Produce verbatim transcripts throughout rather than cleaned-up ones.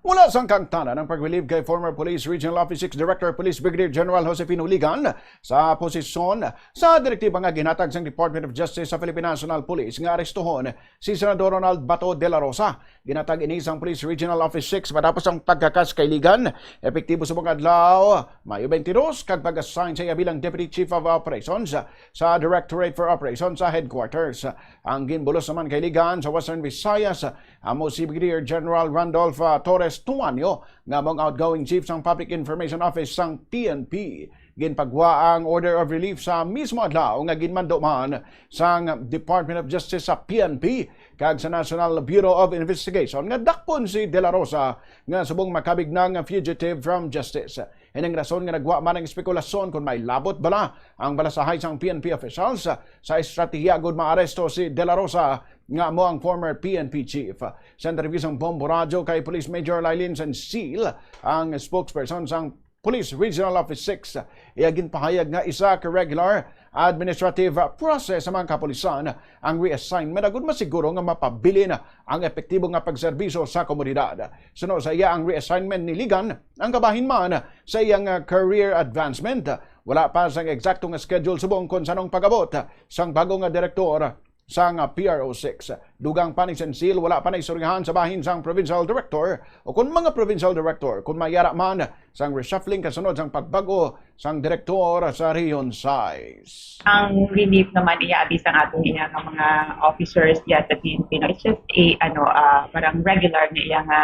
Wala sang kaangtanan ang pag-relieve kay former Police Regional Office six Director Police Brigadier General Josefino Ligan sa posisyon sa direktiba nga ginhatag sang Department of Justice sa Philippine National Police nga arestuhon si Senador Ronald Bato de la Rosa. Ginhatag ini sang Police Regional Office six matapos ang pagkakas kay Ligan, epektibo subong adlaw, Mayo twenty-two, kag pag-assign sa iya bilang Deputy Chief of Operations sa Directorate for Operations sa Headquarters. Ang ginbulos naman kay Ligan sa Western Visayas amo si Brigadier General Randolph, ah, Torres Tuanio, nga amo ang outgoing chief sang Public Information Office sang P N P. Ginpagwa ang order of relief sa mismo adlaw nga ginmando man sang Department of Justice sa P N P kag sa National Bureau of Investigation nga dakpon si De La Rosa nga subong makabig na nga fugitive from justice. Ining rason nga nagwa man ang espekulasyon kon may labot bala ang balasahay sang P N P officials sa estratehiya gud maaresto si De La Rosa nga amo ang former P N P chief. Sa interview sang Bombo Radyo kay Police Major Lylene Sensil, ang spokesperson sang Police Regional Office six, iya ginpahayag nga isa ka regular administrative process sa mga kapulisan ang reassignment agud masiguro nga mapabilin ang epektibo nga pagserbisyo sa komunidad. Suno sa iya, ang reassignment ni Ligan ang kabahin man sa iyang, ah, career advancement. Wala pa sang eksakto nga schedule subong kon sanong pag-abot sang bago nga direktor sang, ah, P R O six. Dugang pa ni Sensil, wala pa naistoryahan sa bahin sang provincial director o kon mga provincial director kon may ara man sang reshuffling kasunod sang pagbag-o sang direktor sa Region six. Ang relief naman iya abi sang aton iya nga mga officers iya sa P N P, no? It's just a, ano, ah, parang regular na iya nga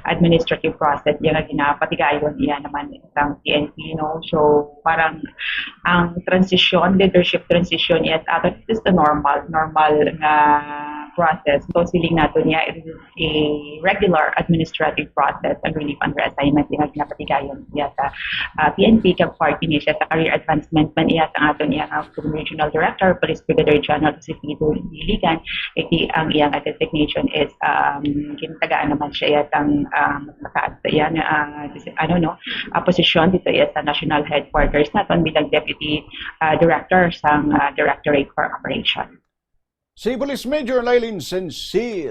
administrative process iya nga ginapatigayon iya naman sang P N P, no? So parang ang transition, leadership transition iya sa aton is the normal, normal nga process. So siling nato niya, it is a regular administrative process ang relief and reassignment nga ginapatigayon iya sa, ah, P N P, kag parte ni siya sa career advancement man iya sa aton iya nga Regional Director, Police Brigadier General Josefino Ligan. Iti ang iya nga designation is, um, gintagaan naman siya iya sang, um, mataas sa iya nga, ah, dis-, ano, no, ah, posisyon dito iya sa National Headquarters naton bilang Deputy, ah, Director sang, ah, Directorate for Operation. Si Police Major Lylene Sensil.